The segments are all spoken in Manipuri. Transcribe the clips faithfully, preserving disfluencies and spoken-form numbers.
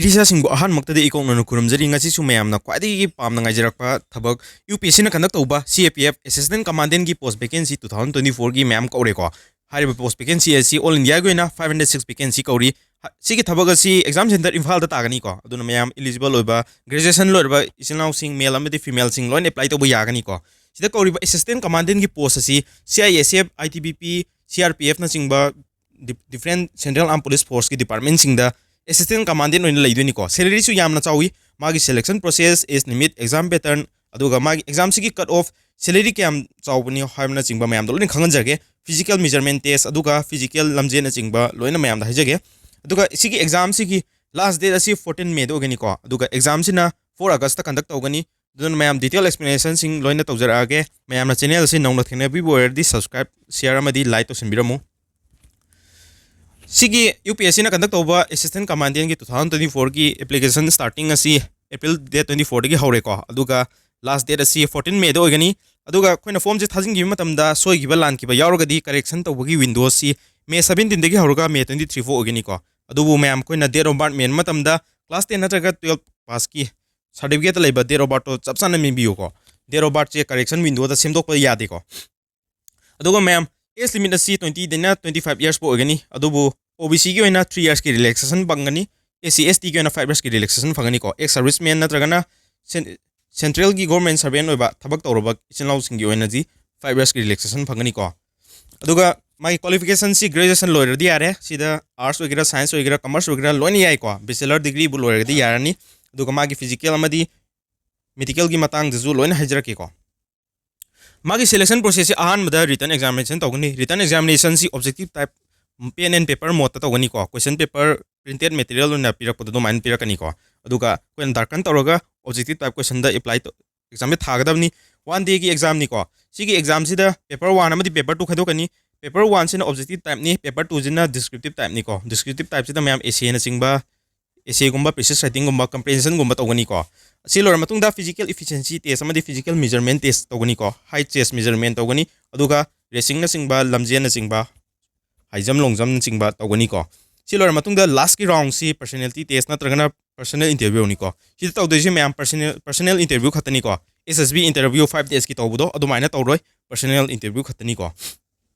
ꯏꯁꯥꯁꯤꯡꯕꯨ ꯑꯍꯥꯟꯕꯃꯛꯇꯗꯤ ꯏꯀꯣꯛꯅꯅ ꯈꯨꯔꯨꯝꯖꯔꯤ꯫ ꯉꯁꯤꯁꯨ ꯃꯌꯥꯝꯅ ꯈ꯭ꯋꯥꯏꯗꯒꯤ ꯄꯥꯝꯅ ꯉꯥꯏꯖꯔꯛꯄ ꯊꯕꯛ, ꯌꯨ ꯄꯤ ꯑꯦꯁ ꯁꯤꯅ ꯀꯟꯗꯛ ꯇꯧꯕ C A P F Assistant Commandantꯀꯤ post vacancy two thousand twenty fourꯒꯤ ꯃꯌꯥꯝ ꯀꯧꯔꯦꯀꯣ꯫ ꯍꯥꯏꯔꯤꯕ post vacancy ꯑꯁꯤ all Indiaꯒꯤ ꯑꯣꯏꯅ five hundred six vacancy ꯀꯧꯔꯤ꯫ ꯍ-, ꯁꯤꯒꯤ ꯊꯕꯛ ꯑꯁꯤ exam center ꯏꯝꯐꯥꯜꯗ ꯇꯥꯒꯅꯤꯀꯣ꯫ ꯑꯗꯨꯅ ꯃꯌꯥꯝ eligible ꯑꯣꯏꯕ, graduation ꯂꯣꯏꯔꯕ ꯏꯆꯤꯜ ꯏꯅꯥꯎꯁꯤꯡ, male ꯑꯃꯗꯤ femaleꯁꯤꯡ ꯂꯣꯏꯅ apply ꯇꯧꯕ ꯌꯥꯒꯅꯤꯀꯣ꯫ ꯁꯤꯗ ꯀꯧꯔꯤꯕ Assistant Commandantꯀꯤ post ꯑꯁꯤ C I S F, I T B P, C R P Fꯅꯆꯤꯡꯕ di-, different Central Armed Police Forceꯀꯤ departmentꯁꯤꯡꯗ Assistant Commandant ꯑꯣꯏꯅ ꯂꯩꯗꯣꯏꯅꯤꯀꯣ꯫ Salaryꯁꯨ ꯌꯥꯝꯅ ꯆꯥꯎꯏ꯫ ꯃꯥꯒꯤ selection process, age limit, exam pattern, ꯑꯗꯨꯒ ꯃꯥꯒꯤ examꯁꯤꯒꯤ cut off, salary ꯀꯌꯥꯝ ꯆꯥꯎꯕꯅꯤ ꯍꯥꯏꯕꯅꯆꯤꯡꯕ ꯃꯌꯥꯝꯗꯣ ꯂꯣꯏꯅ ꯈꯪꯍꯟꯖꯔꯒꯦ꯫ Physical measurement test, ꯑꯗꯨꯒ physical ꯂꯝꯖꯦꯜꯅꯆꯤꯡꯕ ꯂꯣꯏꯅ ꯃꯌꯥꯝꯗ ꯍꯥꯏꯖꯒꯦ꯫ ꯑꯗꯨꯒ ꯁꯤꯒꯤ examꯁꯤꯒꯤ last date ꯑꯁꯤ fourteen Mayꯗ ꯑꯣꯏꯒꯅꯤꯀꯣ꯫ ꯑꯗꯨꯒ examꯁꯤꯅ four Augustꯇ conduct ꯇꯧꯒꯅꯤ꯫ ꯑꯗꯨꯅ ꯃꯌꯥꯝ detail explanationꯁꯤꯡ ꯂꯣꯏꯅ ꯇꯧꯖꯔꯛꯑꯒꯦ꯫ ꯃꯌꯥꯝꯅ channel ꯑꯁꯤ ꯅꯧꯅ ꯊꯦꯡꯅꯕꯤꯕ ꯑꯣꯏꯔꯗꯤ subscribe, share ꯑꯃꯗꯤ like ꯇꯧꯁꯤꯟꯕꯤꯔꯝꯃꯨ꯫ ꯁꯤꯒꯤ ꯌꯨ ꯄꯤ ꯑꯦꯁ ꯁꯤꯅ conduct ꯇꯧꯕ Assistant Commandantꯀꯤ two thousand twenty fourꯒꯤ application starting ꯑꯁꯤ April date twenty fourꯗꯒꯤ ꯍꯧꯔꯦꯀꯣ꯫ ꯑꯗꯨꯒ last date ꯑꯁꯤ fourteen Mayꯗ ꯑꯣꯏꯒꯅꯤ꯫ ꯑꯗꯨꯒ ꯑꯩꯈꯣꯏꯅ formꯁꯦ ꯊꯥꯖꯤꯟꯈꯤꯕ ꯃꯇꯝꯗ ꯁꯣꯏꯈꯤꯕ ꯂꯥꯟꯈꯤꯕ ꯌꯥꯎꯔꯒꯗꯤ correction ꯇꯧꯕꯒꯤ window ꯑꯁꯤ May seventeenꯗꯒꯤ ꯍꯧꯔꯒ May twenty three ꯐꯥꯎ ꯑꯣꯏꯒꯅꯤꯀꯣ꯫ ꯑꯗꯨꯕꯨ ꯃꯌꯥꯝ ꯑꯩꯈꯣꯏꯅ date of birth ꯃꯦꯟꯕ ꯃꯇꯝꯗ class ten ꯅꯠꯇ꯭ꯔꯒ twelve passꯀꯤ certificateꯇ ꯂꯩꯕ date of birthꯇꯣ ꯆꯞ ꯆꯥꯅ ꯃꯦꯟꯕꯤꯌꯨꯀꯣ꯫ Date of birthꯁꯦ correction windowꯗ ꯁꯦꯝꯗꯣꯛꯄ ꯌꯥꯗꯦꯀꯣ꯫ ꯑꯗꯨꯒ ꯃꯌꯥꯝ, age limit ꯑꯁꯤ twentyꯗꯩꯅ twenty five years ꯐꯥꯎ ꯑꯣꯏꯒꯅꯤ꯫ ꯑꯗꯨꯕꯨ ꯑꯣ ꯕꯤ ꯁꯤꯒꯤ ꯑꯣꯏꯅ three yearsꯀꯤ relaxation ꯐꯪꯒꯅꯤ꯫ ꯑꯦꯁ ꯁꯤ ꯑꯦꯁ ꯇꯤꯒꯤ ꯑꯣꯏꯅ five yearsꯀꯤ relaxation ꯐꯪꯒꯅꯤꯀꯣ꯫ Ex serviceman ꯅꯠꯇ꯭ꯔꯒꯅ cen-, centralꯒꯤ government servant ꯑꯣꯏꯕ ꯊꯕꯛ ꯇꯧꯔꯕ ꯏꯆꯤꯜ ꯏꯅꯥꯎꯁꯤꯡꯒꯤ ꯑꯣꯏꯅꯗꯤ five yearsꯀꯤ relaxation ꯐꯪꯒꯅꯤꯀꯣ꯫ ꯑꯗꯨꯒ ꯃꯥꯒꯤ qualificationꯁꯤ graduation ꯂꯣꯏꯔꯗꯤ ꯌꯥꯔꯦ꯫ ꯁꯤꯗ arts ꯑꯣꯏꯒꯦꯔꯥ, science ꯑꯣꯏꯒꯦꯔꯥ, commerce ꯑꯣꯏꯒꯦꯔꯥ, ꯂꯣꯏꯅ ꯌꯥꯏꯀꯣ꯫ Bachelor degreeꯕꯨ ꯂꯣꯏꯔꯒꯗꯤ ꯌꯥꯔꯅꯤ꯫ ꯑꯗꯨꯒ ꯃꯥꯒꯤ physical ꯑꯃꯗꯤ medicalꯒꯤ ꯃꯇꯥꯡꯗꯁꯨ ꯂꯣꯏꯅ ꯍꯥꯏꯖꯔꯛꯀꯦꯀꯣ꯫ ꯃꯥꯒꯤ selection processꯁꯤ ꯑꯍꯥꯟꯕꯗ written examination ꯇꯧꯒꯅꯤ꯫ Written examinationꯁꯤ objective type, pen and paper modeꯇ ꯇꯧꯒꯅꯤꯀꯣ꯫ Question paper printed material ꯑꯣꯏꯅ ꯄꯤꯔꯛꯄꯗꯣ ꯑꯗꯨꯃꯥꯏꯅ ꯄꯤꯔꯛꯀꯅꯤꯀꯣ꯫ ꯑꯗꯨꯒ ꯑꯩꯈꯣꯏꯅ ꯗꯥꯔꯀꯟ ꯇꯧꯔꯒ objective type questionꯗ apply ꯇꯧ-, examꯁꯦ ꯊꯥꯒꯗꯕꯅꯤ꯫ One dayꯒꯤ examꯅꯤꯀꯣ꯫ ꯁꯤꯒꯤ examꯁꯤꯗ paper one ꯑꯃꯗꯤ paper two ꯈꯥꯏꯗꯣꯛꯀꯅꯤ꯫ Paper oneꯁꯤꯅ objective typeꯅꯤ, paper twoꯁꯤꯅ descriptive typeꯅꯤꯀꯣ꯫ Descriptive typeꯁꯤꯗ ꯃꯌꯥꯝ essayꯅꯆꯤꯡꯕ, essayꯒꯨꯝꯕ, pieces writingꯒꯨꯝꯕ, comprehensionꯒꯨꯝꯕ ꯇꯧꯒꯅꯤꯀꯣ꯫ ꯑꯁꯤ ꯂꯣꯏꯔ ꯃꯇꯨꯡꯗ physical efficiency test ꯑꯃꯗꯤ physical measurement test ꯇꯧꯒꯅꯤꯀꯣ꯫ Height, chest measurement ꯇꯧꯒꯅꯤ꯫ ꯑꯗꯨꯒ racingꯅꯆꯤꯡꯕ, ꯂꯝꯖꯦꯜꯅꯆꯤꯡꯕ, high jump, long jumpꯅꯆꯤꯡꯕ ꯇꯧꯒꯅꯤꯀꯣ꯫ ꯁꯤ ꯂꯣꯏꯔ ꯃꯇꯨꯡꯗ ꯂꯥꯁꯀꯤ ꯔꯥꯎꯟꯁꯤ ꯄꯔꯁꯅꯦꯂꯤꯇꯤ ꯇꯦꯁ ꯅꯠꯇ꯭ꯔꯒꯅ ꯄꯔꯁꯅꯦꯜ ꯏꯟꯇꯔꯚ꯭ꯌꯨꯅꯤꯀꯣ꯫ ꯁꯤꯗ ꯇꯧꯗꯣꯏꯁꯦ ꯃꯌꯥꯝ ꯄꯔꯁꯅꯦꯜ ꯄꯔꯁꯅꯦꯜ ꯏꯟꯇꯔꯚ꯭ꯌꯨ ꯈꯛꯇꯅꯤꯀꯣ꯫ ꯑꯦꯁ ꯑꯦꯁ ꯕꯤ ꯏꯟꯇꯔꯚ꯭ꯌꯨ ꯐꯥꯏꯚ ꯗꯦꯖꯀꯤ ꯇꯧꯕꯗꯣ ꯑꯗꯨꯃꯥꯏꯅ ꯇꯧꯔꯣꯏ, ꯄꯔꯁꯅꯦꯜ ꯏꯟꯇꯔꯚ꯭ꯌꯨ ꯈꯛꯇꯅꯤꯀꯣ꯫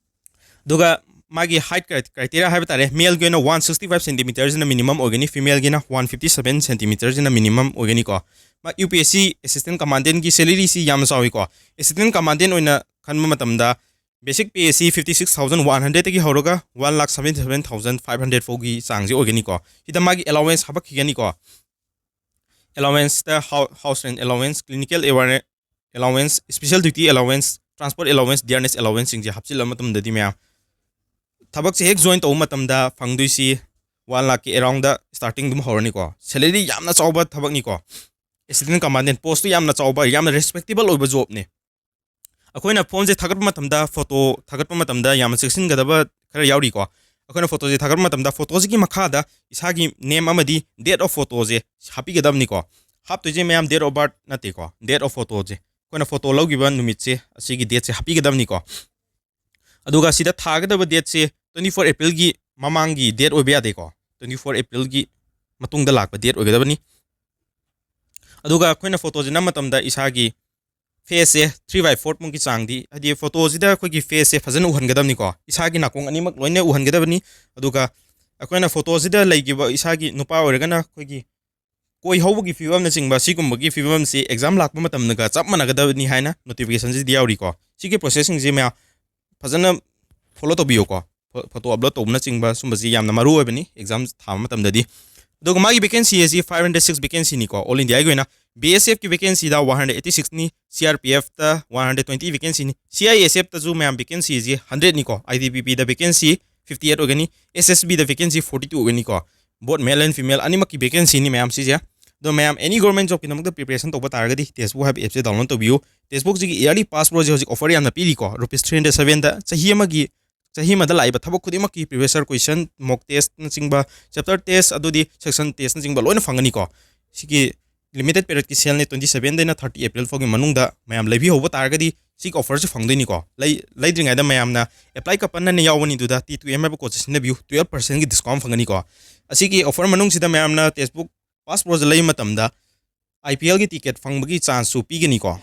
ꯑꯗꯨꯒ ꯃꯥꯒꯤ ꯍꯥꯏꯠ ꯀ꯭ꯔꯥꯏꯇꯦꯔꯤꯌꯥ ꯍꯥꯏꯕ ꯇꯥꯔꯦ, ꯃꯦꯜꯒꯤ ꯑꯣꯏꯅ ꯋꯥꯟ ꯁꯤꯛꯁꯇꯤ ꯐꯥꯏꯚ ꯁꯦꯟꯇꯤꯃꯤꯇꯔꯁꯤꯅ ꯃꯤꯅꯤꯃꯝ ꯑꯣꯏꯒꯅꯤ, ꯐꯤꯃꯦꯜꯒꯤꯅ ꯋꯥꯟ ꯐꯤꯐꯇꯤ ꯁꯚꯦꯟ ꯁꯦꯟꯇꯤꯃꯤꯇꯔꯁꯤꯅ ꯃꯤꯅꯤꯃꯝ ꯑꯣꯏꯒꯅꯤꯀꯣ꯫ ꯃꯥ U P S C assistant ꯀꯃꯥꯟꯗꯦꯟꯒꯤ ꯁꯦꯂꯔꯤꯁꯤ ꯌꯥꯝꯅ ꯆꯥꯎꯏꯀꯣ꯫ ꯑꯦꯁꯤꯁꯇꯦꯟ ꯀꯃꯥꯟꯗꯦꯟ ꯑꯣꯏꯅ ꯈꯟꯕ ꯃꯇꯝꯗ ꯕꯦꯁꯤꯛ ꯄꯦ ꯑꯁꯤ ꯐꯤꯐꯇꯤ ꯁꯤꯛꯁ ꯊꯥꯎꯖꯟ ꯋꯥꯟ ꯍꯟꯗ꯭ꯔꯦꯗꯇꯒꯤ ꯍꯧꯔꯒ one lakh seventy seven thousand five hundred ꯐꯥꯎꯒꯤ ꯆꯥꯡꯁꯦ ꯑꯣꯏꯒꯅꯤꯀꯣ꯫ ꯁꯤꯗ ꯃꯥꯒꯤ ꯑꯦꯂꯥꯎꯋꯦꯟꯁ ꯍꯥꯄꯛꯈꯤꯒꯅꯤꯀꯣ꯫ ꯑꯦꯂꯥꯎꯋꯦꯟꯁꯇ house rent allowance, clinical awareness allowance, special duty allowance, transport allowance, dearness ꯑꯦꯂꯥꯎꯋꯦꯟꯁꯁꯤꯡꯁꯦ ꯍꯥꯞꯆꯤꯜꯂ ꯃꯇꯝꯗꯗꯤ ꯃꯌꯥꯝ ꯊꯕꯛꯁꯦ ꯍꯦꯛ ꯖꯣꯏꯟ ꯇꯧꯕ ꯃꯇꯝꯗ ꯐꯪꯗꯣꯏꯁꯤ ꯋꯥꯟ ꯂꯥꯛꯀꯤ ꯑꯦꯔꯥꯎꯟꯗ ꯁ꯭ꯇꯥꯔꯇꯤꯡ ꯑꯗꯨꯝ ꯍꯧꯔꯅꯤꯀꯣ꯫ ꯁꯦꯂꯔꯤ ꯌꯥꯝꯅ ꯆꯥꯎꯕ ꯊꯕꯛꯅꯤꯀꯣ꯫ ꯑꯦꯁꯤꯁꯇꯦꯟ ꯀꯃꯥꯟꯗꯦꯟ ꯄꯣꯁꯇꯨ ꯌꯥꯝꯅ ꯆꯥꯎꯕ, ꯌꯥꯝꯅ ꯔꯦꯁꯄꯦꯛꯇꯦꯕꯜ ꯑꯣꯏꯕ ꯖꯣꯕꯅꯦ꯫ ꯑꯩꯈꯣꯏꯅ ꯐꯣꯟꯁꯦ ꯊꯥꯒꯠꯄ ꯃꯇꯝꯗ, ꯐꯣꯇꯣ ꯊꯥꯒꯠꯄ ꯃꯇꯝꯗ ꯌꯥꯝꯅ ꯆꯦꯛꯁꯤꯟꯒꯗꯕ ꯈꯔ ꯌꯥꯎꯔꯤꯀꯣ꯫ ꯑꯩꯈꯣꯏꯅ ꯐꯣꯇꯣꯁꯦ ꯊꯥꯒꯠꯄ ꯃꯇꯝꯗ ꯐꯣꯇꯣꯁꯤꯒꯤ ꯃꯈꯥꯗ ꯏꯁꯥꯒꯤ ꯅꯦꯝ ꯑꯃꯗꯤ ꯗꯦꯠ ꯑꯣꯐ ꯐꯣꯇꯣꯁꯦ ꯍꯥꯞꯄꯤꯒꯗꯕꯅꯤꯀꯣ꯫ ꯍꯥꯞꯇꯣꯏꯁꯦ ꯃꯌꯥꯝ ꯗꯦꯠ ꯑꯣꯐ ꯕꯥꯔꯠ ꯅꯠꯇꯦꯀꯣ, ꯗꯦꯠ ꯑꯣꯐ ꯐꯣꯇꯣꯁꯦ, ꯑꯩꯈꯣꯏꯅ ꯐꯣꯇꯣ ꯂꯧꯈꯤꯕ ꯅꯨꯃꯤꯠꯁꯦ, ꯑꯁꯤꯒꯤ ꯗꯦꯠꯁꯦ ꯍꯥꯞꯄꯤꯒꯗꯕꯅꯤꯀꯣ꯫ ꯑꯗꯨꯒ ꯁꯤꯗ ꯊꯥꯒꯗꯕ ꯗꯦꯠꯁꯦ ꯇ꯭ꯋꯦꯟꯇꯤ ꯐꯣꯔ ꯑꯦꯄ꯭ꯔꯤꯜꯒꯤ ꯃꯃꯥꯡꯒꯤ ꯗꯦꯠ ꯑꯣꯏꯕ ꯌꯥꯗꯦꯀꯣ, ꯇ꯭ꯋꯦꯟꯇꯤ ꯐꯣꯔ ꯑꯦꯄ꯭ꯔꯤꯜꯒꯤ ꯃꯇꯨꯡꯗ ꯂꯥꯛꯄ ꯗꯦꯠ ꯑꯣꯏꯒꯗꯕꯅꯤ꯫ ꯑꯗꯨꯒ ꯑꯩꯈꯣꯏꯅ ꯐꯣꯇꯣꯁꯦ ꯅꯝ ꯃꯇꯝꯗ ꯏꯁꯥꯒꯤ ꯐꯦꯁꯁꯦ ꯊ꯭ꯔꯤ ꯕꯥꯏ ꯐꯣꯔ ꯃꯨꯛꯀꯤ ꯆꯥꯡꯗꯤ, ꯍꯥꯏꯗꯤ ꯐꯣꯇꯣꯁꯤꯗ ꯑꯩꯈꯣꯏꯒꯤ ꯐꯦꯁꯁꯦ ꯐꯖꯅ ꯎꯍꯟꯒꯗꯕꯅꯤꯀꯣ, ꯏꯁꯥꯒꯤ ꯅꯥꯀꯣꯡ ꯑꯅꯤꯃꯛ ꯂꯣꯏꯅ ꯎꯍꯟꯒꯗꯕꯅꯤ꯫ ꯑꯗꯨꯒ ꯑꯩꯈꯣꯏꯅ ꯐꯣꯇꯣꯁꯤꯗ ꯂꯩꯈꯤꯕ ꯏꯁꯥꯒꯤ, ꯅꯨꯄꯥ ꯑꯣꯏꯔꯒꯅ ꯑꯩꯈꯣꯏꯒꯤ ꯀꯣꯏ ꯍꯧꯕꯒꯤ ꯐꯤꯕꯝꯅꯆꯤꯡꯕ, ꯁꯤꯒꯨꯝꯕꯒꯤ ꯐꯤꯕꯝꯁꯤ ꯑꯦꯛꯖꯥꯝ ꯂꯥꯛꯄ ꯃꯇꯝꯗꯒ ꯆꯞ ꯃꯥꯟꯅꯒꯗꯕꯅꯤ ꯍꯥꯏꯅ ꯅꯣꯇꯤꯐꯤꯀꯦꯁꯟꯁꯤꯗ ꯌꯥꯎꯔꯤꯀꯣ꯫ ꯁꯤꯒꯤ ꯄ꯭ꯔꯣꯁꯦꯁꯁꯤꯡꯁꯦ ꯃꯌꯥꯝ ꯐꯖꯅ ꯐꯣꯂꯣ ꯇꯧꯕꯤꯌꯨꯀꯣ꯫ ꯐꯣ-, ꯐꯣꯇꯣ ꯑꯞꯂꯣꯗ ꯇꯧꯕꯅꯆꯤꯡꯕ ꯁꯨꯝꯕꯁꯤ ꯌꯥꯝꯅ ꯃꯔꯨ ꯑꯣꯏꯕꯅꯤ ꯑꯦꯛꯖꯥꯝ ꯊꯥꯕ ꯃꯇꯝꯗꯗꯤ꯫ ꯑꯗꯨꯒ ꯃꯥꯒꯤ ꯚꯦꯀꯦꯟꯁꯤ ꯑꯁꯤ ꯐꯥꯏꯚ ꯍꯟꯗ꯭ꯔꯦꯗ ꯁꯤꯛꯁ ꯚꯦꯀꯦꯟꯁꯤꯅꯤꯀꯣ, ꯑꯣꯜ ꯏꯟꯗꯤꯌꯥꯒꯤ ꯑꯣꯏꯅ꯫ ꯕꯤ ꯑꯦꯁ ꯑꯦꯐꯀꯤ ꯚꯦꯀꯦꯟꯁꯤꯗ ꯋꯥꯟ ꯍꯟꯗ꯭ꯔꯦꯗ ꯑꯦꯠꯇꯤ ꯁꯤꯛꯁꯅꯤ, ꯁꯤ ꯑꯥꯔ ꯄꯤ ꯑꯦꯐꯇ ꯋꯥꯟ ꯍꯟꯗ꯭ꯔꯦꯗ ꯇ꯭ꯋꯦꯟꯇꯤ ꯚꯦꯀꯦꯟꯁꯤꯅꯤ, ꯁꯤ ꯑꯥꯏ ꯑꯦꯁ ꯑꯦꯐꯇꯁꯨ ꯃꯌꯥꯝ ꯚꯦꯀꯦꯟꯁꯤꯁꯤ ꯍꯟꯗ꯭ꯔꯦꯗꯅꯤꯀꯣ, ꯑꯥꯏ ꯇꯤ ꯕꯤ ꯄꯤꯗ ꯚꯦꯀꯦꯟꯁꯤ ꯐꯤꯐꯇꯤ ꯑꯩꯠ ꯑꯣꯏꯒꯅꯤ, ꯑꯦꯁ ꯑꯦꯁ ꯕꯤꯗ ꯚꯦꯀꯦꯟꯁꯤ ꯐꯣꯔꯇꯤ ꯇꯨ ꯑꯣꯏꯒꯅꯤꯀꯣ꯫ Both male and female ꯑꯅꯤꯃꯛꯀꯤ ꯚꯦꯀꯦꯟꯁꯤꯅꯤ ꯃꯌꯥꯝ ꯁꯤꯁꯦ꯫ ꯑꯗꯣ ꯃꯌꯥꯝ ꯑꯦꯅꯤ ꯒꯣꯔꯃꯦꯟ ꯖꯣꯕꯀꯤꯗꯃꯛꯇ ꯄ꯭ꯔꯤꯄꯦꯔꯦꯁꯟ ꯇꯧꯕ ꯇꯥꯔꯒꯗꯤ ꯇꯦꯛꯁꯕꯨꯛ ꯍꯥꯏꯕ ꯑꯦꯞꯁꯦ ꯗꯥꯎꯟꯂꯣꯗ ꯇꯧꯕꯤꯌꯨ꯫ ꯇꯦꯛꯁꯕꯨꯛꯁꯤꯒꯤ ꯏꯌꯔꯂꯤ ꯄꯥꯁ ꯄ꯭ꯔꯣꯁꯦ ꯍꯧꯖꯤꯛ ꯑꯣꯐꯔ ꯌꯥꯝꯅ ꯄꯤꯔꯤꯀꯣ, ꯔꯨꯄꯤꯁ ꯊ꯭ꯔꯤ ꯍꯟꯗ꯭ꯔꯦꯗ ꯁꯚꯦꯟꯗ꯫ ꯆꯍꯤ ꯑꯃꯒꯤ, ꯆꯍꯤ ꯑꯃꯗ ꯂꯥꯛꯏꯕ ꯊꯕꯛ ꯈꯨꯗꯤꯡꯃꯛꯀꯤ previous year question, mock testꯅꯆꯤꯡꯕ, chapter test, ꯑꯗꯨꯗꯤ section testꯅꯆꯤꯡꯕ ꯂꯣꯏꯅ ꯐꯪꯒꯅꯤꯀꯣ꯫ ꯁꯤꯒꯤ ꯂꯤꯃꯤꯇꯦꯠ ꯄꯤꯔꯤꯌꯠꯀꯤ ꯁꯦꯜꯅꯤ, ꯇ꯭ꯋꯦꯟꯇꯤ ꯁꯕꯦꯟꯗꯩꯅ ꯊꯥꯔꯇꯤ ꯑꯦꯄ꯭ꯔꯤꯜ ꯐꯥꯎꯒꯤ ꯃꯅꯨꯡꯗ ꯃꯌꯥꯝ ꯂꯩꯕꯤꯍꯧꯕ ꯇꯥꯔꯒꯗꯤ ꯁꯤꯒꯤ ꯑꯣꯐꯔꯁꯦ ꯐꯪꯗꯣꯏꯅꯤꯀꯣ꯫ ꯂꯩ ꯂꯩꯗ꯭ꯔꯤꯉꯩꯗ ꯃꯌꯥꯝꯅ ꯑꯦꯄ꯭ꯂꯥꯏ ꯀꯄꯟ ꯍꯥꯏꯅ ꯌꯥꯎꯕꯅꯤ, ꯑꯗꯨꯗ ꯇꯤ ꯇꯨ ꯑꯦꯝ ꯍꯥꯏꯕ ꯀꯣꯗꯁꯦ ꯁꯤꯖꯤꯟꯅꯕꯤꯌꯨ, ꯇꯨꯌꯦꯜꯞ ꯄꯥꯔꯁꯦꯟꯒꯤ ꯗꯤꯁꯀꯥꯎꯟ ꯐꯪꯒꯅꯤꯀꯣ꯫ ꯑꯁꯤꯒꯤ ꯑꯣꯐꯔ ꯃꯅꯨꯡꯁꯤꯗ ꯃꯌꯥꯝꯅ ꯇꯦꯛꯁꯕꯨꯛ ꯄꯥꯁ ꯄ꯭ꯔꯣꯁꯦ ꯂꯩꯕ ꯃꯇꯝꯗ ꯑꯥꯏ ꯄꯤ ꯑꯦꯜꯒꯤ ꯇꯤꯀꯦꯠ ꯐꯪꯕꯒꯤ ꯆꯥꯟꯁꯁꯨ ꯄꯤꯒꯅꯤꯀꯣ꯫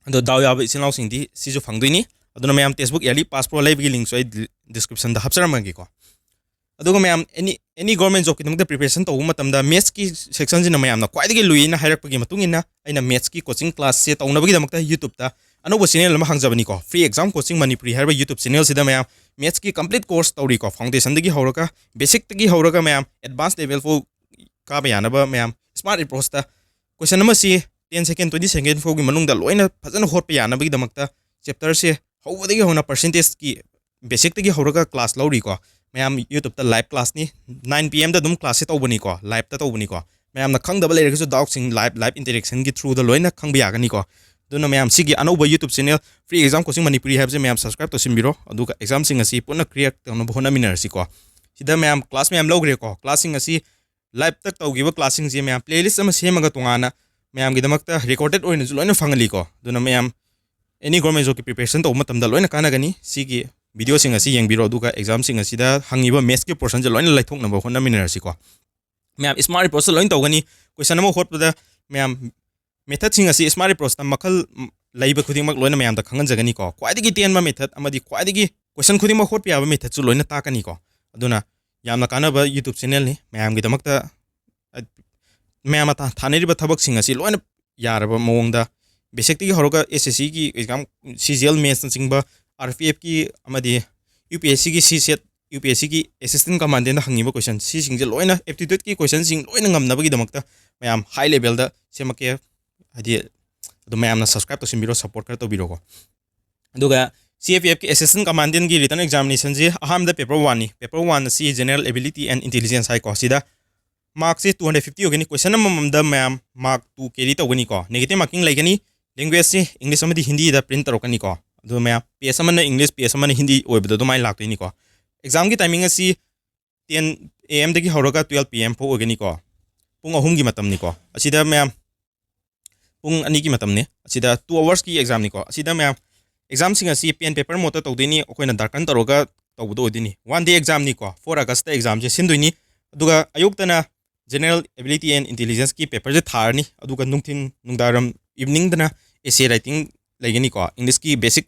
ꯑꯗꯣ ꯗꯥꯎ ꯌꯥꯕ ꯏꯆꯤꯜ ꯏꯅꯥꯎꯁꯤꯡꯗꯤ ꯁꯤꯁꯨ ꯐꯪꯗꯣꯏꯅꯤ꯫ ꯑꯗꯨꯅ ꯃꯌꯥꯝ ꯇꯦꯛꯁꯕꯨꯛ ꯏꯌꯔꯂꯤ ꯄꯥꯁ ꯄ꯭ꯔꯣ ꯂꯩꯕꯒꯤ ꯂꯤꯡꯁꯨ ꯑꯩ ꯗꯤꯁꯀ꯭ꯔꯤꯞꯁꯟꯗ ꯍꯥꯞꯆꯔꯝꯃꯒꯦꯀꯣ꯫ ꯑꯗꯨꯒ ꯃꯌꯥꯝ ꯑꯦꯅꯤ ꯑꯦꯅꯤ ꯒꯣꯔꯃꯦꯟ ꯖꯣꯕꯀꯤꯗꯃꯛꯇ ꯄ꯭ꯔꯤꯄꯦꯔꯦꯁꯟ ꯇꯧꯕ ꯃꯇꯝꯗ ꯃꯦꯠꯁꯀꯤ ꯁꯦꯛꯁꯟꯁꯤꯅ ꯃꯌꯥꯝꯅ ꯈ꯭ꯋꯥꯏꯗꯒꯤ ꯂꯨꯏꯅ ꯍꯥꯏꯔꯛꯄꯒꯤ ꯃꯇꯨꯡ ꯏꯟꯅ ꯑꯩꯅ ꯃꯦꯠꯁꯀꯤ ꯀꯣꯆꯤꯡ ꯀ꯭ꯂꯥꯁꯁꯦ ꯇꯧꯅꯕꯒꯤꯗꯃꯛꯇ ꯌꯨꯇ꯭ꯌꯨꯕꯇ ꯑꯅꯧꯕ ꯆꯦꯅꯦꯜ ꯑꯃ ꯍꯥꯡꯖꯕꯅꯤꯀꯣ꯫ ꯐ꯭ꯔꯤ ꯑꯦꯛꯖꯥꯝ ꯀꯣꯆꯤꯡ ꯃꯅꯤꯄꯨꯔꯤ ꯍꯥꯏꯔꯤꯕ ꯌꯨꯇ꯭ꯌꯨꯕ ꯆꯦꯅꯦꯜꯁꯤꯗ ꯃꯌꯥꯝ ꯃꯦꯠꯁꯀꯤ ꯀꯝꯄ꯭ꯂꯤꯠ ꯀꯣꯔꯁ ꯇꯧꯔꯤꯀꯣ꯫ ꯐꯥꯎꯟꯗꯦꯁꯟꯗꯒꯤ ꯍꯧꯔꯒ, ꯕꯦꯁꯤꯛꯇꯒꯤ ꯍꯧꯔꯒ ꯃꯌꯥꯝ ꯑꯦꯗꯚꯥꯟꯁ ꯂꯦꯚꯦꯜ ꯐꯥꯎ ꯀꯥꯕ ꯌꯥꯅꯕ ꯃꯌꯥꯝ ꯁ꯭ꯃꯥꯔꯠ ꯑꯦꯄ꯭ꯔꯣꯁꯇ ꯀꯣꯏꯁꯟ ꯑꯃꯁꯤ ꯇꯦꯟ ꯁꯦꯀꯦꯟ, ꯇ꯭ꯋꯦꯟꯇꯤ ꯁꯦꯀꯦꯟ ꯐꯥꯎꯒꯤ ꯃꯅꯨꯡꯗ ꯂꯣꯏꯅ ꯐꯖꯅ ꯍꯣꯠꯄ ꯌꯥꯅꯕꯒꯤꯗꯃꯛꯇ ꯆꯦꯞꯇꯔꯁꯦ ꯍꯧꯕꯗꯒꯤ ꯍꯧꯅ ꯄꯔꯁꯦꯟꯇꯦꯖꯀꯤ ꯕꯦꯁꯤꯛꯇꯒꯤ ꯍꯧꯔꯒ ꯀ꯭ꯂꯥꯁ ꯂꯧꯔꯤꯀꯣ꯫ ꯃꯌꯥꯝ ꯌꯨꯇ꯭ꯌꯨꯕꯇ ꯂꯥꯏꯚ ꯀ꯭ꯂꯥꯁꯅꯤ, ꯅꯥꯏꯟ ꯄꯤ ꯑꯦꯝꯗ ꯑꯗꯨꯝ ꯀ꯭ꯂꯥꯁꯁꯦ ꯇꯧꯕꯅꯤꯀꯣ, ꯂꯥꯏꯚꯇ ꯇꯧꯕꯅꯤꯀꯣ꯫ ꯃꯌꯥꯝꯅ ꯈꯪꯗꯕ ꯂꯩꯔꯒꯁꯨ ꯗꯥꯎꯠꯁꯤꯡ ꯂꯥꯏꯚ ꯂꯥꯏꯚ ꯏꯟꯇꯔꯦꯛꯁꯟꯒꯤ ꯊ꯭ꯔꯨꯗ ꯂꯣꯏꯅ ꯈꯪꯕ ꯌꯥꯒꯅꯤꯀꯣ꯫ ꯑꯗꯨꯅ ꯃꯌꯥꯝ ꯁꯤꯒꯤ ꯑꯅꯧꯕ YouTube channel free exam coaching Manipuri ꯍꯥꯏꯕꯁꯦ ꯃꯌꯥꯝ ꯁꯕꯁꯀ꯭ꯔꯥꯏꯕ ꯇꯧꯁꯤꯟꯕꯤꯔꯣ, ꯑꯗꯨꯒ ꯑꯦꯛꯖꯥꯝꯁꯤꯡ ꯑꯁꯤ ꯄꯨꯟꯅ ꯀ꯭ꯂꯤꯌꯥꯔ ꯇꯧꯅꯕ ꯍꯣꯠꯅꯃꯤꯟꯅꯔꯁꯤꯀꯣ꯫ ꯁꯤꯗ ꯃꯌꯥꯝ ꯀ꯭ꯂꯥꯁ ꯃꯌꯥꯝ ꯂꯧꯈ꯭ꯔꯦꯀꯣ꯫ ꯀ꯭ꯂꯥꯁꯁꯤꯡ ꯑꯁꯤ ꯂꯥꯏꯚꯇ ꯇꯧꯈꯤꯕ ꯀ꯭ꯂꯥꯁꯁꯤꯡꯁꯦ ꯃꯌꯥꯝ ꯄ꯭ꯂꯦꯂꯤꯁ ꯑꯃ ꯁꯦꯝꯃꯒ ꯇꯣꯉꯥꯟꯅ ꯃꯌꯥꯝꯒꯤꯗꯃꯛꯇ ꯔꯦꯀꯣꯔꯗꯦꯠ ꯑꯣꯏꯅꯁꯨ ꯂꯣꯏꯅ ꯐꯪꯍꯜꯂꯤꯀꯣ꯫ ꯑꯗꯨꯅ ꯃꯌꯥꯝ ꯑꯦꯅꯤ ꯒꯣꯔꯃꯦꯟ ꯖꯣꯕꯀꯤ ꯄ꯭ꯔꯤꯄꯦꯔꯦꯁꯟ ꯇꯧꯕ ꯃꯇꯝꯗ ꯂꯣꯏꯅ ꯀꯥꯟꯅꯒꯅꯤ꯫ ꯁꯤꯒꯤ ꯚꯤꯗꯤꯑꯣꯁꯤꯡ ꯑꯁꯤ ꯌꯦꯡꯕꯤꯔꯣ, ꯑꯗꯨꯒ ꯑꯦꯛꯖꯥꯝꯁꯤꯡ ꯑꯁꯤꯗ ꯍꯪꯉꯤꯕ ꯃꯦꯠꯁꯀꯤ ꯄꯣꯔꯁꯟꯁꯦ ꯂꯣꯏꯅ ꯂꯩꯊꯣꯛꯅꯕ ꯍꯣꯠꯅꯃꯤꯟꯅꯔꯁꯤꯀꯣ꯫ ꯃꯌꯥꯝ ꯁ꯭ꯃꯥꯔꯠ ꯑꯦꯄ꯭ꯔꯣꯁꯇ ꯂꯣꯏꯅ ꯇꯧꯒꯅꯤ꯫ ꯀꯣꯏꯁꯟ ꯑꯃ ꯍꯣꯠꯄꯗ ꯃꯌꯥꯝ ꯃꯦꯊꯠꯁꯤꯡ ꯑꯁꯤ ꯁ꯭ꯃꯥꯔꯠ ꯑꯦꯄ꯭ꯔꯣꯁꯇ ꯃꯈꯜ ꯂꯩꯕ ꯈꯨꯗꯤꯡꯃꯛ ꯂꯣꯏꯅ ꯃꯌꯥꯝꯗ ꯈꯪꯍꯟꯖꯒꯅꯤꯀꯣ꯫ ꯈ꯭ꯋꯥꯏꯗꯒꯤ ꯇꯦꯟꯕ ꯃꯦꯊꯠ ꯑꯃꯗꯤ ꯈ꯭ꯋꯥꯏꯗꯒꯤ ꯀꯣꯏꯁꯟ ꯈꯨꯗꯤꯡꯃꯛ ꯍꯣꯠꯄ ꯌꯥꯕ ꯃꯦꯊꯠꯁꯨ ꯂꯣꯏꯅ ꯇꯥꯛꯀꯅꯤꯀꯣ꯫ ꯑꯗꯨꯅ ꯌꯥꯝꯅ ꯀꯥꯟꯅꯕ ꯌꯨꯇ꯭ꯌꯨꯕ ꯆꯦꯅꯦꯜꯅꯤ꯫ ꯃꯌꯥꯝꯒꯤꯗꯃꯛꯇ, ꯑ, ꯃꯌꯥꯝꯅ ꯊꯥ-, ꯊꯥꯅꯔꯤꯕ ꯊꯕꯛꯁꯤꯡ ꯑꯁꯤ ꯂꯣꯏꯅ ꯌꯥꯔꯕ ꯃꯑꯣꯡꯗ, ꯕꯦꯁꯤꯛꯇꯒꯤ ꯍꯧꯔꯒ ꯑꯦꯁ ꯑꯦꯁ ꯁꯤꯒꯤ ꯑꯦꯛꯖꯥꯝ, ꯁꯤ ꯖꯤ ꯑꯦꯜ ꯃꯦꯟꯁꯅꯆꯤꯡꯕ, ꯑꯥꯔ ꯄꯤ ꯑꯦꯐꯀꯤ ꯑꯃꯗꯤ ꯌꯨ ꯄꯤ ꯑꯦꯁ ꯁꯤꯒꯤ ꯁꯤ ꯁꯦꯠ, ꯌꯨ ꯄꯤ ꯑꯦꯁ ꯁꯤꯒꯤ ꯑꯦꯁꯤꯁꯇꯦꯟ ꯀꯃꯥꯟꯗꯦꯟꯗ ꯍꯪꯉꯤꯕ ꯀꯣꯏꯁꯟ, ꯁꯤꯁꯤꯡꯁꯦ ꯂꯣꯏꯅ, ꯑꯦꯞꯇꯤꯇ꯭ꯌꯨꯠꯀꯤ ꯀꯣꯏꯁꯟꯁꯤꯡ ꯂꯣꯏꯅ ꯉꯝꯅꯕꯒꯤꯗꯃꯛꯇ ꯃꯌꯥꯝ ꯍꯥꯏ ꯂꯦꯚꯦꯜꯗ ꯁꯦꯝꯃꯛꯀꯦ꯫ ꯍꯥꯏꯗꯤ, ꯑꯗꯨ ꯃꯌꯥꯝꯅ ꯁꯕꯁꯀ꯭ꯔꯥꯏꯕ ꯇꯧꯁꯤꯟꯕꯤꯔꯣ, ꯁꯞꯄꯣꯔꯠ ꯈꯔ ꯇꯧꯕꯤꯔꯣꯀꯣ꯫ ꯑꯗꯨꯒ ꯁꯤ ꯑꯦ ꯄꯤ ꯑꯦꯐꯀꯤ ꯑꯦꯁꯤꯁꯇꯦꯟ ꯀꯃꯥꯟꯗꯦꯟꯒꯤ ꯔꯤꯇꯟ ꯑꯦꯛꯖꯥꯃꯤꯅꯦꯁꯟꯁꯤ ꯑꯍꯥꯟꯕꯗ ꯄꯦꯄꯔ ꯋꯥꯟꯅꯤ꯫ ꯄꯦꯄꯔ ꯋꯥꯟ ꯑꯁꯤ General Ability and Intelligence ꯍꯥꯏꯀꯣ꯫ ꯁꯤꯗ ꯃꯥꯔꯛꯁꯤ ꯇꯨ ꯍꯟꯗ꯭ꯔꯦꯗ ꯐꯤꯐꯇꯤ ꯑꯣꯏꯒꯅꯤ꯫ ꯀꯣꯏꯁꯟ ꯑꯃꯃꯝꯗ ꯃꯌꯥꯝ ꯃꯥꯔꯛ ꯇꯨ ꯀꯦꯔꯤ ꯇꯧꯒꯅꯤꯀꯣ꯫ ꯅꯦꯒꯦꯇꯤꯚ ꯃꯥꯔꯀꯤꯡ ꯂꯩꯒꯅꯤ꯫ ꯂꯦꯡꯒ꯭ꯋꯦꯖꯁꯤ ꯏꯪꯂꯤꯁ ꯑꯃꯗꯤ ꯍꯤꯟꯗꯤꯗ ꯄ꯭ꯔꯤꯟꯠ ꯇꯧꯔꯛꯀꯅꯤꯀꯣ꯫ ꯑꯗꯨ ꯃꯌꯥꯝ ꯄꯦꯖ ꯑꯃꯅ ꯏꯪꯂꯤꯁ, ꯄꯦꯖ ꯑꯃꯅ ꯍꯤꯟꯗꯤ ꯑꯣꯏꯕꯗꯣ ꯑꯗꯨꯃꯥꯏꯅ ꯂꯥꯛꯇꯣꯏꯅꯤꯀꯣ꯫ ꯑꯦꯛꯖꯥꯝꯒꯤ ꯇꯥꯏꯃꯤꯡ ꯑꯁꯤ ꯇꯦꯟ ꯑꯦ ꯑꯦꯝꯗꯒꯤ ꯍꯧꯔꯒ ꯇꯨꯌꯦꯜꯞ ꯄꯤ ꯑꯦꯝ ꯐꯥꯎ ꯑꯣꯏꯒꯅꯤꯀꯣ꯫ ꯄꯨꯡ ꯑꯍꯨꯝꯒꯤ ꯃꯇꯝꯅꯤꯀꯣ꯫ ꯑꯁꯤꯗ ꯃꯌꯥꯝ ꯄꯨꯡ ꯑꯅꯤꯒꯤ ꯃꯇꯝꯅꯤ꯫ ꯑꯁꯤꯗ two hoursꯀꯤ examꯅꯤꯀꯣ꯫ ꯑꯁꯤꯗ ꯃꯌꯥꯝ examꯁꯤꯡ ꯑꯁꯤ pen paper modeꯇ ꯇꯧꯗꯣꯏꯅꯤ, ꯑꯩꯈꯣꯏꯅ darken ꯇꯧꯔꯒ ꯇꯧꯕꯗꯣ ꯑꯣꯏꯗꯣꯏꯅꯤ꯫ One day examꯅꯤꯀꯣ, four Augustꯇ examꯁꯦ ꯁꯤꯟꯗꯣꯏꯅꯤ꯫ ꯑꯗꯨꯒ ꯑꯌꯨꯛꯇꯅ general ability and intelligenceꯀꯤ paperꯁꯦ ꯊꯥꯔꯅꯤ, ꯑꯗꯨꯒ ꯅꯨꯡꯊꯤꯟ ꯅꯨꯡꯗꯥꯡꯋꯥꯏꯔꯝ eveningꯗꯅ essay writing ꯂꯩꯒꯅꯤꯀꯣ, Englishꯀꯤ basic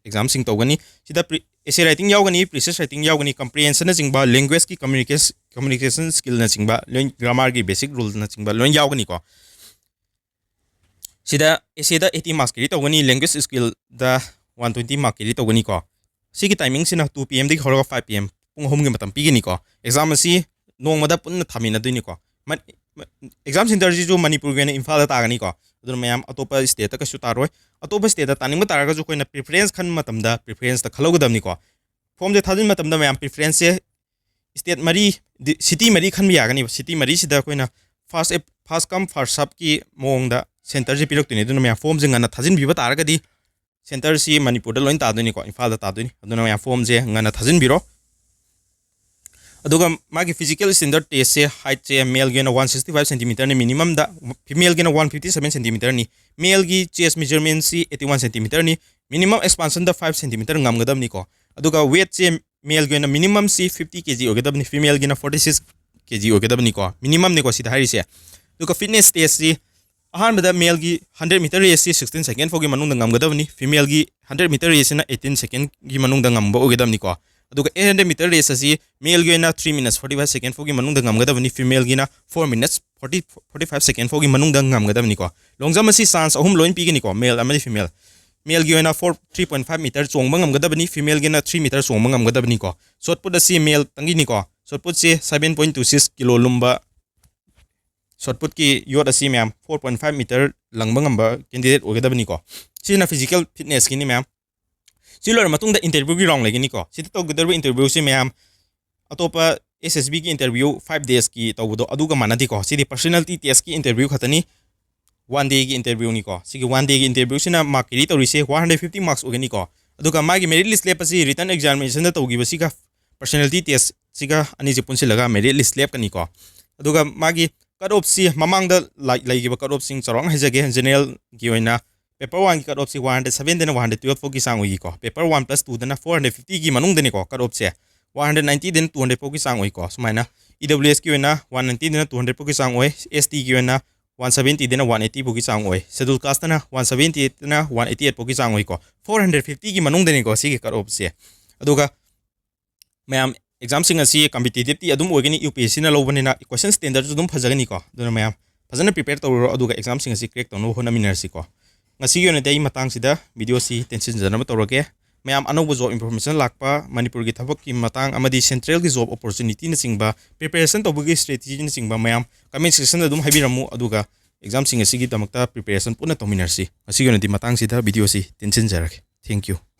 examꯁꯤꯡ ꯇꯧꯒꯅꯤ꯫ ꯁꯤꯗ pre essay writing ꯌꯥꯎꯒꯅꯤ, preface writing ꯌꯥꯎꯒꯅꯤ, comprehensionꯅꯆꯤꯡꯕ, languageꯀꯤ communication communication skillꯅꯆꯤꯡꯕ, ꯂꯣꯏ grammarꯒꯤ basic ruleꯅꯆꯤꯡꯕ ꯂꯣꯏ ꯌꯥꯎꯒꯅꯤꯀꯣ꯫ ꯁꯤꯗ essayꯗ eighty marks carry ꯇꯧꯒꯅꯤ, language skillꯗ one twenty mark carry ꯇꯧꯒꯅꯤꯀꯣ꯫ ꯁꯤꯒꯤ timingꯁꯤꯅ two pmꯗꯒꯤ ꯍꯧꯔꯒ five pm, ꯄꯨꯡ ꯑꯍꯨꯝꯒꯤ ꯃꯇꯝ ꯄꯤꯒꯅꯤꯀꯣ꯫ Exam ꯑꯁꯤ ꯅꯣꯡꯃꯗ ꯄꯨꯟꯅ ꯊꯥꯃꯤꯟꯅꯗꯣꯏꯅꯤꯀꯣ꯫ ꯃ- ꯃ- exam centreꯁꯤꯁꯨ ꯃꯅꯤꯄꯨꯔꯒꯤ ꯑꯣꯏꯅ ꯏꯝꯐꯥꯜꯗ ꯇꯥꯒꯅꯤꯀꯣ꯫ ꯑꯗꯨꯅ ꯃꯌꯥꯝ ꯑꯇꯣꯞꯄ stateꯇ ꯀꯩꯁꯨ ꯇꯥꯔꯣꯏ꯫ ꯑꯇꯣꯞꯄ stateꯇ ꯇꯥꯅꯤꯡꯕ ꯇꯥꯔꯒꯁꯨ ꯑꯩꯈꯣꯏꯅ preference ꯈꯟꯕ ꯃꯇꯝꯗ preferenceꯇ ꯈꯜꯍꯧꯒꯗꯕꯅꯤꯀꯣ꯫ Formꯁꯦ ꯊꯥꯖꯤꯟꯕ ꯃꯇꯝꯗ ꯃꯌꯥꯝ preferenceꯁꯦ state ꯃꯔꯤ, di- city ꯃꯔꯤ ꯈꯟꯕ ꯌꯥꯒꯅꯤꯕ꯫ City ꯃꯔꯤꯁꯤꯗ ꯑꯩꯈꯣꯏꯅ first first come first serveꯀꯤ ꯃꯑꯣꯡꯗ centreꯁꯦ ꯄꯤꯔꯛꯇꯣꯏꯅꯤ꯫ ꯑꯗꯨꯅ ꯃꯌꯥꯝ formꯁꯦ ꯉꯟꯅ ꯊꯥꯖꯤꯟꯕꯤꯕ ꯇꯥꯔꯒꯗꯤ centreꯁꯤ ꯃꯅꯤꯄꯨꯔꯗ ꯂꯣꯏ ꯇꯥꯗꯣꯏꯅꯤꯀꯣ, ꯏꯝꯐꯥꯜꯗ ꯇꯥꯗꯣꯏꯅꯤ꯫ ꯑꯗꯨꯅ ꯃꯌꯥꯝ formꯁꯦ ꯉꯟꯅ ꯊꯥꯖꯤꯟꯕꯤꯔꯣ꯫ ꯑꯗꯨꯒ ꯃꯥꯒꯤ physical standard testꯁꯦ, heightꯁꯦ maleꯒꯤ ꯑꯣꯏꯅ one sixty five centimeterꯅꯤ minimumꯗ, femaleꯒꯤ ꯑꯣꯏꯅ one fifty seven centimeterꯅꯤ꯫ Maleꯒꯤ chest measurementꯁꯤ eighty one centimeterꯅꯤ, minimum expansionꯗ five centimeter ꯉꯝꯒꯗꯕꯅꯤꯀꯣ꯫ ꯑꯗꯨꯒ weightꯁꯦ maleꯒꯤ ꯑꯣꯏꯅ minimumꯁꯤ fifty kg ꯑꯣꯏꯒꯗꯕꯅꯤ, femaleꯒꯤꯅ forty six kg ꯑꯣꯏꯒꯗꯕꯅꯤꯀꯣ, minimumꯅꯤꯀꯣ ꯁꯤꯗ ꯍꯥꯏꯔꯤꯁꯦ꯫ ꯑꯗꯨꯒ fitness testꯁꯤ ꯑꯍꯥꯟꯕꯗ maleꯒꯤ hundred meter raceꯁꯤ sixteen second ꯐꯥꯎꯒꯤ ꯃꯅꯨꯡꯗ ꯉꯝꯒꯗꯕꯅꯤ, femaleꯒꯤ hundred meter raceꯁꯤꯅ eighteen secondꯒꯤ ꯃꯅꯨꯡꯗ ꯉꯝꯕ ꯑꯣꯏꯒꯗꯕꯅꯤꯀꯣ꯫ ꯑꯗꯨꯒ eight hundred meter race ꯑꯁꯤ maleꯒꯤ ꯑꯣꯏꯅ three minutes forty five second ꯐꯥꯎꯒꯤ ꯃꯅꯨꯡꯗ ꯉꯝꯒꯗꯕꯅꯤ, femaleꯒꯤꯅ four minutes forty forty five second ꯐꯥꯎꯒꯤ ꯃꯅꯨꯡꯗ ꯉꯝꯒꯗꯕꯅꯤꯀꯣ꯫ Long jump ꯑꯁꯤ chance ꯑꯍꯨꯝ ꯂꯣꯏꯅ ꯄꯤꯒꯅꯤꯀꯣ, male ꯑꯃꯗꯤ female꯫ Maleꯒꯤ ꯑꯣꯏꯅ four three point five meter ꯆꯣꯡꯕ ꯉꯝꯒꯗꯕꯅꯤ, femaleꯒꯤꯅ three meter ꯆꯣꯡꯕ ꯉꯝꯒꯗꯕꯅꯤꯀꯣ꯫ Shot put ꯑꯁꯤ maleꯇꯪꯒꯤꯅꯤꯀꯣ꯫ Shot putꯁꯤ seven point two six kilo ꯂꯨꯝꯕ shot putꯀꯤ ꯌꯣꯠ ꯑꯁꯤ ꯃꯌꯥꯝ four point five meter ꯂꯪꯕ ꯉꯝꯕ candidate ꯑꯣꯏꯒꯗꯕꯅꯤꯀꯣ꯫ ꯁꯤꯅ physical fitnessꯀꯤꯅꯤ ꯃꯌꯥꯝ꯫ ꯁꯤ ꯂꯣꯏꯔ ꯃꯇꯨꯡꯗ interviewꯒꯤ round ꯂꯩꯒꯅꯤꯀꯣ꯫ ꯁꯤꯗ ꯇꯧꯒꯗꯧꯔꯤꯕ interviewꯁꯤ ꯃꯌꯥꯝ ꯑꯇꯣꯞꯄ SSBꯒꯤ interview five daysꯀꯤ ꯇꯧꯕꯗꯣ ꯑꯗꯨꯒ ꯃꯥꯟꯅꯗꯦꯀꯣ꯫ ꯁꯤꯗꯤ personality testꯀꯤ interview ꯈꯛꯇꯅꯤ, one dayꯒꯤ interviewꯅꯤꯀꯣ꯫ ꯁꯤꯒꯤ one dayꯒꯤ interviewꯁꯤꯅ mark carry ꯇꯧꯔꯤꯁꯦ one hundred fifty marks ꯑꯣꯏꯒꯅꯤꯀꯣ꯫ ꯑꯗꯨꯒ ꯃꯥꯒꯤ merit list ꯂꯦꯞꯄꯁꯤ written examinationꯗ ꯇꯧꯈꯤꯕꯁꯤꯒ personality testꯁꯤꯒ ꯑꯅꯤꯁꯤ ꯄꯨꯟꯁꯤꯜꯂꯒ merit list ꯂꯦꯞꯀꯅꯤꯀꯣ꯫ ꯑꯗꯨꯒ ꯃꯥꯒꯤ cut offꯁꯤ ꯃꯃꯥꯡꯗ ꯂꯩ- ꯂꯩꯈꯤꯕ cut offꯁꯤꯡ ꯆꯥꯎꯔꯥꯛꯅ ꯍꯥꯏꯖꯒꯦ꯫ Generalꯒꯤ ꯑꯣꯏꯅ paper oneꯒꯤ cut offꯁꯤ one hundred sevenꯗꯩꯅ one hundred twelve ꯐꯥꯎꯒꯤ ꯆꯥꯡ ꯑꯣꯏꯈꯤꯀꯣ꯫ Paper one plus twoꯗꯅ four hundred fiftyꯒꯤ ꯃꯅꯨꯡꯗꯅꯤꯀꯣ cut offꯁꯦ꯫ One hundred ninetyꯗꯩꯅ two hundred ꯐꯥꯎꯒꯤ ꯆꯥꯡ ꯑꯣꯏꯀꯣ꯫ ꯁꯨꯃꯥꯏꯅ EWSꯀꯤ ꯑꯣꯏꯅ one ninetyꯗꯩꯅ two hundred ꯐꯥꯎꯒꯤ ꯆꯥꯡ ꯑꯣꯏ, STꯒꯤ ꯑꯣꯏꯅ one seventyꯗꯩꯅ one eighty ꯐꯥꯎꯒꯤ ꯆꯥꯡ ꯑꯣꯏ, Scheduled Castꯅ one seventyꯗꯩꯅ one eighty eight ꯐꯥꯎꯒꯤ ꯆꯥꯡ ꯑꯣꯏꯀꯣ꯫ Four hundred fiftyꯒꯤ ꯃꯅꯨꯡꯗꯅꯤꯀꯣ ꯁꯤꯒꯤ cut offꯁꯦ꯫ ꯑꯗꯨꯒ ꯃꯌꯥꯝ, examꯁꯤꯡ ꯑꯁꯤ competitiveꯇꯤ ꯑꯗꯨꯝ ꯑꯣꯏꯒꯅꯤ, UPSCꯅ ꯂꯧꯕꯅꯤꯅ question standardꯁꯨ ꯑꯗꯨꯝ ꯐꯖꯒꯅꯤꯀꯣ꯫ ꯑꯗꯨꯅ ꯃꯌꯥꯝ ꯐꯖꯅ prepare ꯇꯧꯔꯨꯔꯣ, ꯑꯗꯨꯒ examꯁꯤꯡ ꯑꯁꯤ crack ꯇꯧꯅꯕ ꯍꯣꯠꯅꯃꯤꯟꯅꯔꯁꯤꯀꯣ꯫ ꯉꯁꯤꯒꯤ ꯑꯣꯏꯅꯗꯤ ꯑꯩ ꯃꯇꯥꯡꯁꯤꯗ videoꯁꯤ ꯇꯦꯟꯁꯤꯟꯖꯅꯕ ꯇꯧꯔꯒꯦ꯫ ꯃꯌꯥꯝ, ꯑꯅꯧꯕ job information ꯂꯥꯛꯄ, ꯃꯅꯤꯄꯨꯔꯒꯤ ꯊꯕꯛꯀꯤ ꯃꯇꯥꯡ ꯑꯃꯗꯤ centralꯒꯤ job opportunityꯅꯆꯤꯡꯕ, preparation ꯇꯧꯕꯒꯤ strategyꯅꯆꯤꯡꯕ ꯃꯌꯥꯝ comment sectionꯗ ꯑꯗꯨꯝ ꯍꯥꯏꯕꯤꯔꯝꯃꯨ, ꯑꯗꯨꯒ examꯁꯤꯡ ꯑꯁꯤꯒꯤꯗꯃꯛꯇ preparation ꯄꯨꯟꯅ ꯇꯧꯃꯤꯟꯅꯔꯁꯤ꯫ ꯉꯁꯤꯒꯤ ꯑꯣꯏꯅꯗꯤ ꯃꯇꯥꯡꯁꯤꯗ videoꯁꯤ ꯇꯦꯟꯁꯤꯟꯖꯔꯒꯦ꯫ Thank you꯫